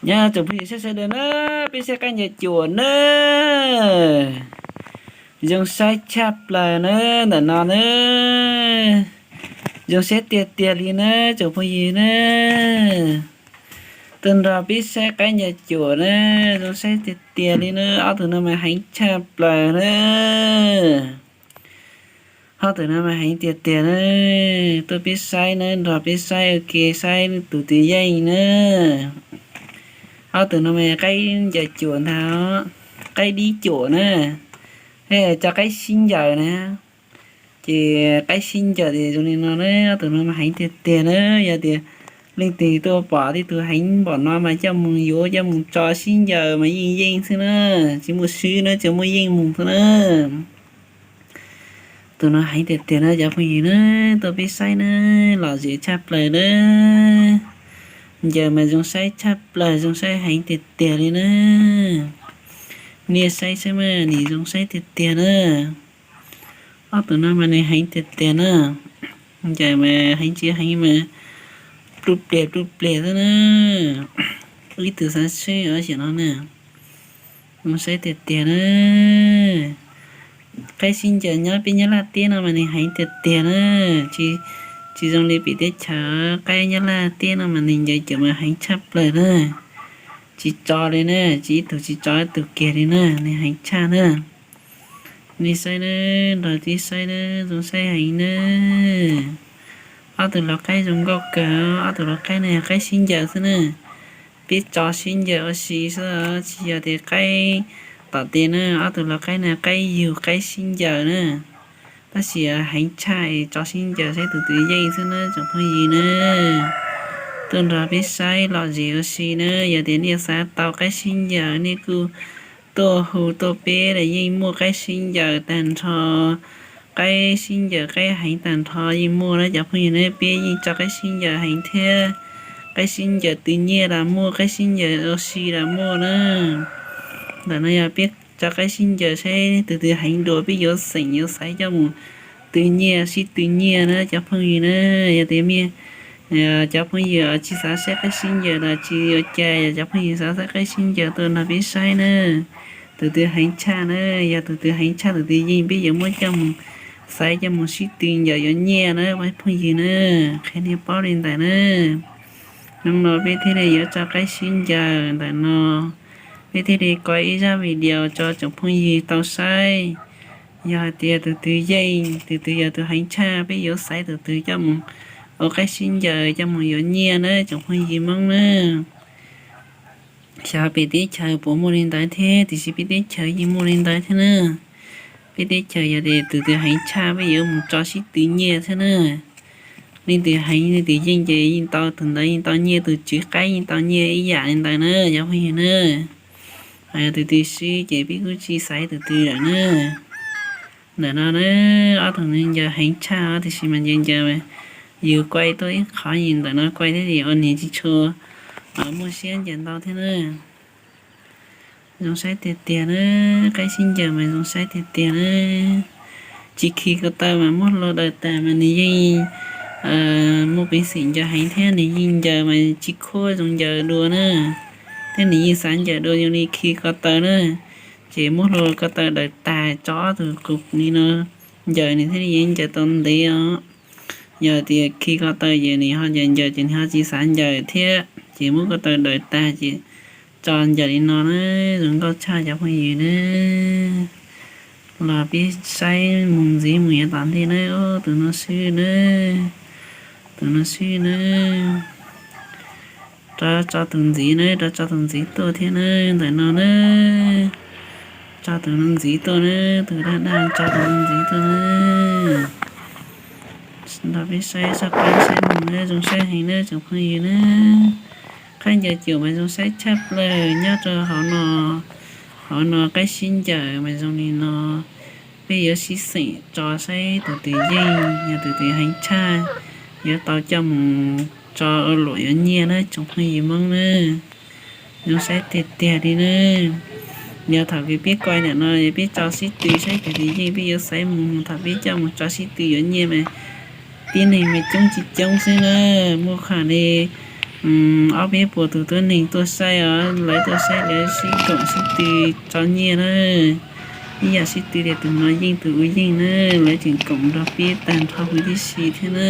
Nyob tsoom phooj ywg sawv daws na, peb saib qaib ncaws cuam na, zoo saib tshaj plaws na, ntawm no na, zoo saib tiag tiag li na tsoom phooj ywg na. Tuaj nrog peb saib qaib ncaws cuam na, zoo saib tiag tiag li na, ob tug no mas heev tshaj plaws na. Ob tug no mas heev tiag tiag na, tuaj peb saib na, nrog peb saib ua ke saib tus twg yeej na. Ob tug no mas qaib ncaws cuam ntag, qaib dib cuam na, thiab cov qaib sib ncaws na. Ces qaib sib ncaws ces zoo li no na, ob tug no mas heev tiag tiag na. Yog tias leej twg tuaj pom tej tug heev npaum no mas coj mus yuav coj mus tso sib ncaws mas yeej yeej xwb na, tsis muaj swb na, tsis muaj yeej mus xwb na. Tus no heev tiag tiag na cov phooj ywg na, tuaj peb saib na, lom zem tshaj plaws na. Ncaws mas zoo saib tshaj plaws, zoo saib heev tiag tiag li na. Nej saib saib mas nws zoo saib tiag tiag na. Ob tug no mas nws heev tiag tiag na. Ncaws mas heev tsis heev mas pluj pliag pluj pliag xwb na. Ib tug xav swb xyem no na. Zoo saib tiag tiag na. Qaib sib ncaws nyob peb Nyab Laj teb no mas nws heev tiag tiag na. Tsis zoo li pem teb chaws, qaib Nyab Laj teb no mas nws ncaws cuam mas heev tshaj plaws na. Tsis tso li na, tsis ib tug tsis tso ib tug kiag li na, nws heev tshaj na. Nej saib na, nrog peb saib na, zoo saib heev na. Ob tug lau qaib zoo nkauj kawg, ob tug lau qaib no yog qaib sib ncaws xwb na. Peb tso sib ncaws ua si xwb, tsis yog tias qaib tom tes na, ob tug lau qaib no qaib yug qaib sib ncaws na. Tab sis heev tshaj es tso sib ncaws saib tus twg yeej xwb na tsoom phooj ywg na. Tuaj nrog peb saib lom zem ua si na, yog tias nej xav tau qaib sib ncaws nej kuj tuaj hu tuaj peb los yeej muaj qaib sib ncaws tag nrho. Qaib sib ncaws qaib heev tag nrho yeej muaj na cov phooj ywg na, peb yeej tso qaib sib ncaws heev thiab. Qaib sib ncaws tw nyiaj los muaj, qaib sib ncaws ua si los muaj na. Ntawm no yog peb tso qaib sib ncaws saib tus twg heev dua peb yuav xeem yuav xaiv coj mus tw nyiaj sib tw nyiaj na cov phooj ywg na. Yog tias cov phooj ywg tsis xav saib qaib sib ncaws los tsis ua cas, yog cov phooj ywg xav saib qaib sib ncaws tuaj nrog peb saib na. Tus twg heev tshaj na, yog tus twg heev tshaj tus twg yeej peb yuav muab coj mus xaiv coj mus sib tw ncaws yuav nyiaj na phooj ywg na. Qhia nej paub li ntawd na. Hnub no peb thiaj li yuav tso qaib sib ncaws ntawm no, peb thiaj li kho ib zaj video tso tsoom phooj ywg tau saib. Yog hais tias tus twg yeej, tus twg yog tus heev tshaj peb yuav xaiv tus twg coj mus ua qaib sib ncaws coj mus yuav nyiaj na tsoom phooj ywg Hmoob na. Xyov pem teb chaws puas muaj li ntawd thiab, tiam sis peb teb chaws yeej muaj li ntawd thiab na. Peb teb chaws yog tias tus twg heev tshaj peb yuav mus tso sib tw nyiaj thiab na. Leej twg heev leej twg yeej ces yeej tau, tus ntawd yeej tau nyiaj, tus tswv qaib yeej tau nyiaj ib yam li ntawd na cov phooj ywg na. Ho yog tus twg swb ces peb kuj tsis xaiv tus twg lawm na. Ntawm no na, ob tug nws ncaws heev tshaj tiam sis mas ncaws ncaws yus kuaj tuaj ib qho yus ntawm no kuaj thiab ces ua niam tsis tshua muaj siab ncaws ntau thiab na. Zoo saib tiag tiag na, qaib sib ncaws mas zoo saib tiag tiag na. Tsis khi ko taw mas muab hlo daws tas mas nws yeej muaj peev xwm ncaws heev thiab, nws yeej ncaws mas tsis khuab zoo ncaws dua na. Thiab nws yeej xav ncaws dua zoo li khi ko taw na. Ces muab hlo ko taw daws tas tso ob tug qus li no ncaws nws thiaj li yeej ncaws tau ntev os. Yog tias khi ko taw ces nws ho ncaws ncaws ces nws ho tsis xav ncaws thiab, ces muab ko taw daws tag ces tso ncaws li no na, zoo nkauj tshaj cov phooj ywg na. Los peb saib mus ntxiv mus yav tom ntej na, tus no swb na, tus no swb na. Rov tso tus ntxiv na, rov tso tus ntxiv tuaj thiab na, ntawm no na. Tso tus no ntxiv tuaj na, tus daj daj tso tus no ntxiv tuaj na. Nrog peb saib txoj qaib saib mus na, zoo saib heev na tsoom phooj ywg na. Qaib ncaws cuam mas zoo saib tshaj plaws nyob rau hauv no. Hauv no qaib sib ncaws mas zoo li no. Peb yuav sib xeem tso saib tus twg yeej, yog tus twg heev tshaj, yuav tau coj mus tso ua luam yuav nyiaj na tsoom phooj ywg Hmoob na. Zoo saib tiag tiag li na. Yog thaum kws peb kuaj ntawm no peb tso sib tw saib tus twg yeej peb yuav xaiv mus, thaum peb coj mus tso sib tw yuav nyiaj mas tib neeg mas coob tsis coob xwb na. Muaj qhov li Ob peb puas tus tuab neeg tuaj saib os, lawv tuaj saib lawv sib koom sib tw tso nyiaj na. Ib yam sib tw tias tus no yeej tus ub yeej na, lawv tseem koom nrog peb tag nrho huv tib si thiab na.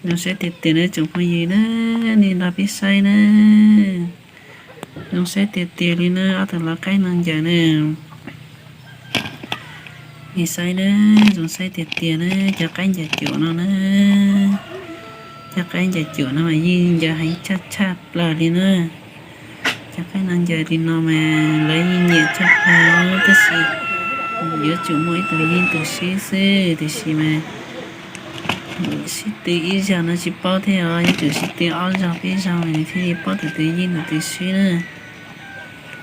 Zoo saib tiag tiag na tsoom phooj ywg na, nej nrog peb saib na. Zoo saib tiag tiag li na, ob tug lau qaib no ncaws na. Nej saib na, zoo saib tiag tiag na, cov qaib ncaws cuam no na. Cov qaib ncaws cuam no mas yeej ncaws heev tshaj tshaj plaws li na. Cov qaib no ncaws li no mas lawv yeej nyiam tshaj plaws, tab sis yuav tsum muaj ib tug yeej tus swb xwb, tiam sis mas sib tw ib zaug no tsis paub thiab os, yuav tsum sib tw ob zaug peb zaug nws thiaj li paub tus twg yeej tus twg swb na.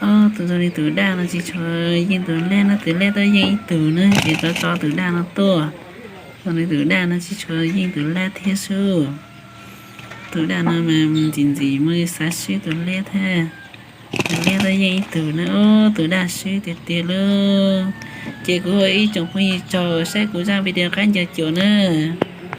Ob tug zoo li tus daj no tsis tshua yeej tus lab no, tus lab twb yeej ib tug na, ces rov tso tus daj no tuaj. Zoo li tus daj no tsis tshua yeej tus lab thiab xwb. Tus daj no mas ntxim ntxim muaj xav swb tus lab thiab. Tus lab twb yeej ib tug na, tus daj swb tiag tiag lauj. Ces kuv ua ib tsoom phooj ywg tsaug saib kuv zaj video qaib ncaws cuam na.